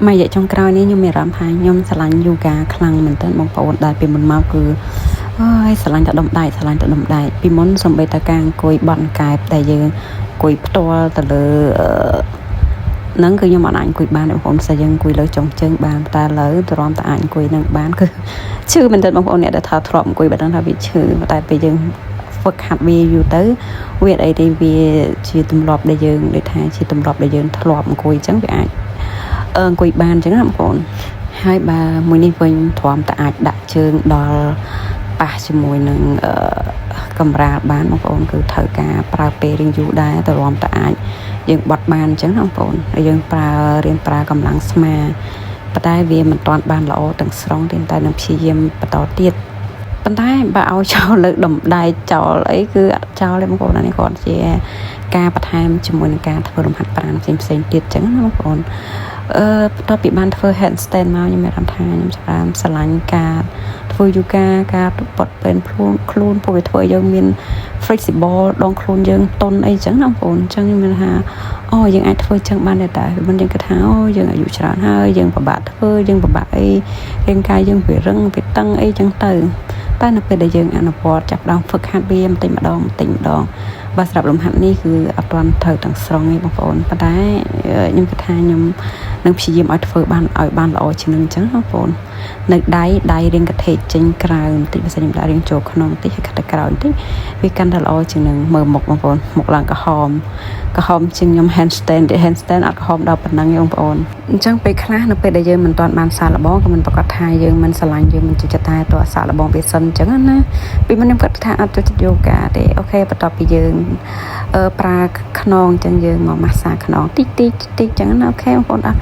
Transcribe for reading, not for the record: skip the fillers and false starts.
មួយរយៈចុងក្រោយនេះខ្ញុំមានអារម្មណ៍ថាខ្ញុំស្រឡាញ់យូហ្គាខ្លាំងមែនទែនបងប្អូនដែលពីមុនមកគឺអើយស្រឡាញ់តែដុំដែកស្រឡាញ់តែដុំដែកពីមុនសំបីតែការអង្គុយបត់កែបដែលយើងអង្គុយផ្ទាល់ទៅលើអឺហ្នឹងគឺខ្ញុំអត់អាចអង្គុយបានទេបងប្អូនផ្សេងយើងអង្គុយលើចុងជើងបានតែឥឡូវទ្រាំតែអាចអង្គុយនឹងបានគឺឈឺមែនទែនបងប្អូនអ្នកដែលថាធ្លាប់អង្គុយបែបហ្នឹងថាវាឈឺតែពេលយើងហ្វឹកហាត់វាយូរទៅវាអត់អីទេវាជាទម្លាប់ដែលយើងដូចថាជាទម្លាប់ដែលយើងធ្លាប់អង្គុយអញ្ចឹងវាអាចអង្គុយបានអញ្ចឹងណាបងប្អូនហើយបើមួយនេះវិញទ្រាំតែអាចដាក់ជើងដល់ប៉ះជាមួយនឹងកម្រាលបានបងប្អូនគឺត្រូវការប្រើពេលរៀងយូរដែរទ្រាំតែអាចយើងបត់បានអញ្ចឹងណាបងប្អូនហើយយើងប្រើរៀនប្រើកម្លាំងស្មាប៉ុន្តែវាមិនទាន់បានល្អទាំងស្រុងទេតែនឹងព្យាយាមបន្តទៀតប៉ុន្តែបើឲ្យចោលលើកដំដែកចោលអីគឺអត់ចោលទេបងប្អូនអានេះគ្រាន់ជាការបន្ថែមជាមួយនឹងការធ្វើលំហាត់ប្រាណផ្សេងផ្សេងទៀតអញ្ចឹងណាបងប្អូនអឺបន្ទាប់ពីបានធ្វើ handstand មកខ្ញុំមានអារម្មណ៍ថាខ្ញុំចាប់ផ្ដើមស្រឡាញ់ការធ្វើយូហ្គាការបត់បែនខ្លួនខ្លួនពួកវាធ្វើឲ្យយើងមាន flexible ដងខ្លួនយើងទន់អីចឹងណាបងប្អូនអញ្ចឹងខ្ញុំមានថាអូយើងអាចធ្វើចឹងបានដែរតែមិនយើងគិតថាអូយើងអាយុច្រើនហើយយើងពិបាកធ្វើយើងពិបាកអីរាងកាយយើងវារឹងវាតឹងអីចឹងទៅតែនៅពេលដែលយើងអនុវត្តចាប់ផ្ដើមហ្វឹកហាត់វាបន្តិចម្ដងបន្តិចម្ដងបើសម្រាប់លំហាត់នេះគឺអត់ទាន់ត្រូវទាំងស្រុងទេបងប្អូនប៉ុន្តែខ្ញុំគិតថាខ្ញុំនឹងព្យាយាមឲ្យធ្វើបានឲ្យបានល្អជាងនឹងអញ្ចឹងបងប្អូននៅដៃដៃរៀងកថេកចេញក្រៅបន្តិចបើសិនខ្ញុំដាក់រៀងចូលក្នុងបន្តិចហើយខិតទៅក្រោយបន្តិចវាកាន់តែល្អជាងនឹងមើលមុខបងប្អូនមុខឡើងក្រហមក្រហមជាងខ្ញុំ handstand ទេ handstand អត់ក្រហមដល់ប៉ុណ្ណឹងទេបងប្អូនអញ្ចឹងពេលខ្លះនៅពេលដែលយើងមិនទាន់បានសាកល្បងក៏មិនប្រកាសថាយើងមិនស្រឡាញ់យើងមិនចូលចិត្តតែតើសាកល្បងវាសិនអញ្ចឹងណាពីមុនខ្ញុំគិតថាអត់ចូលចិត្តយូហ្គាទេOK បន្ទាប់ពីយើងប្រើខ្នងអញ្ចឹងយើងមកម៉ាស្សាខ្នងតិចតិចតិចអញ្ចឹងណាOK បងប្អូនអរ